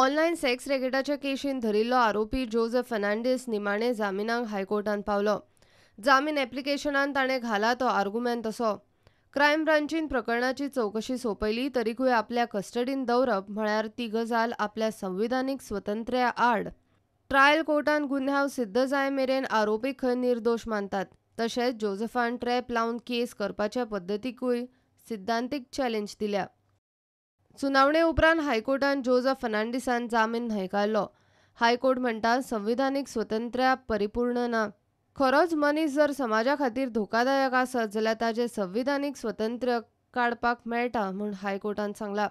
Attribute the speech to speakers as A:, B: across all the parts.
A: Online sex रॅकेटाच्या केशीन धरिल्लो आरोपी Joseph Fernandes निमाणे जामिनाक हायकोर्टान पावलो. जामीन एप्लिकेशनान ताणें घाला तो आर्गुमेंत असो, क्रायम ब्रांचीन प्रकरणाची चवकशी सोंपयली तरीकूय आपल्या कस्टडीन दवरप म्हळ्यार ती गजाल आपल्या संविधानीक स्वतंत्र्या आड. ट्रायल कोर्टान गुन्यांव सिद्ध जाय मेरेन आरोपी खंय निर्दोश मानतात. तशेंच जोजफान ट्रॅप लावन केस करपाच्या पद्दतीकूय सिद्धांतीक चॅलेंज दिल्या. सुनावणे उपरांत हायकोर्टान जोजफ फर्नांडीसान जामीन न्हयकारलो. हायकोर्ट म्हणटा संविधानीक स्वतंत्र्या परिपूर्ण ना. खरोच मनीस जर समाजा खातीर धोकादायक आसत जाल्यार ताजें संविधानीक स्वतंत्र्य काडपाक मेळटा म्हूण हायकोर्टान सांगला.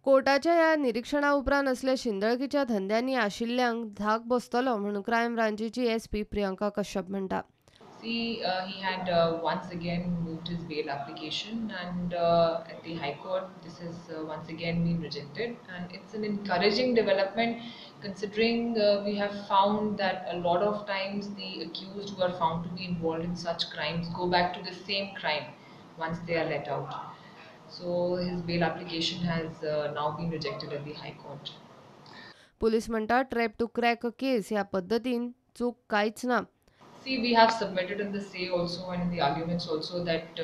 A: कोर्टाच्या ह्या निरिक्षणा उपरांत असल्या शिंदळकीच्या धंद्यांनी आशिल्ल्यांक धाक बसतलो म्हूण क्रायम ब्रांचीची एसपी प्रियंका कश्यप म्हणटा.
B: See, he had once again moved his bail application, and at the High Court, this has once again been rejected. And it's an encouraging development, considering we have found that a lot of times the accused who are found to be involved in such crimes go back to the same crime once they are let out. So his bail application has now been rejected at the High Court.
A: Police म्हणटा trap to crack a case ह्या पद्दतीन चूक कांयच ना.
B: See, we have submitted in the say also and in the arguments also that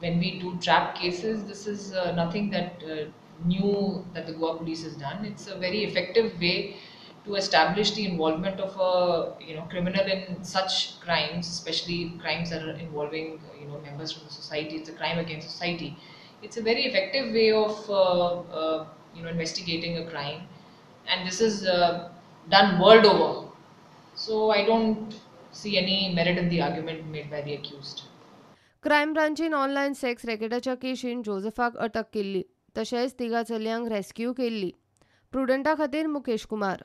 B: when we do trap cases, this is nothing that new that the Goa police has done. It's a very effective way to establish the involvement of a criminal in such crimes, especially crimes that are involving members from the society. It's a crime against society. It's a very effective way of investigating a crime, and this is done world over. So I don't see any merit in the argument made by the accused.
A: Crime ब्रांचीन online sex रॅकेटाच्या केशीन जोजफाक अटक केल्ली. तशेंच तिगा चलयांक rescue केल्ली. प्रुडंटा खातीर मुकेश कुमार.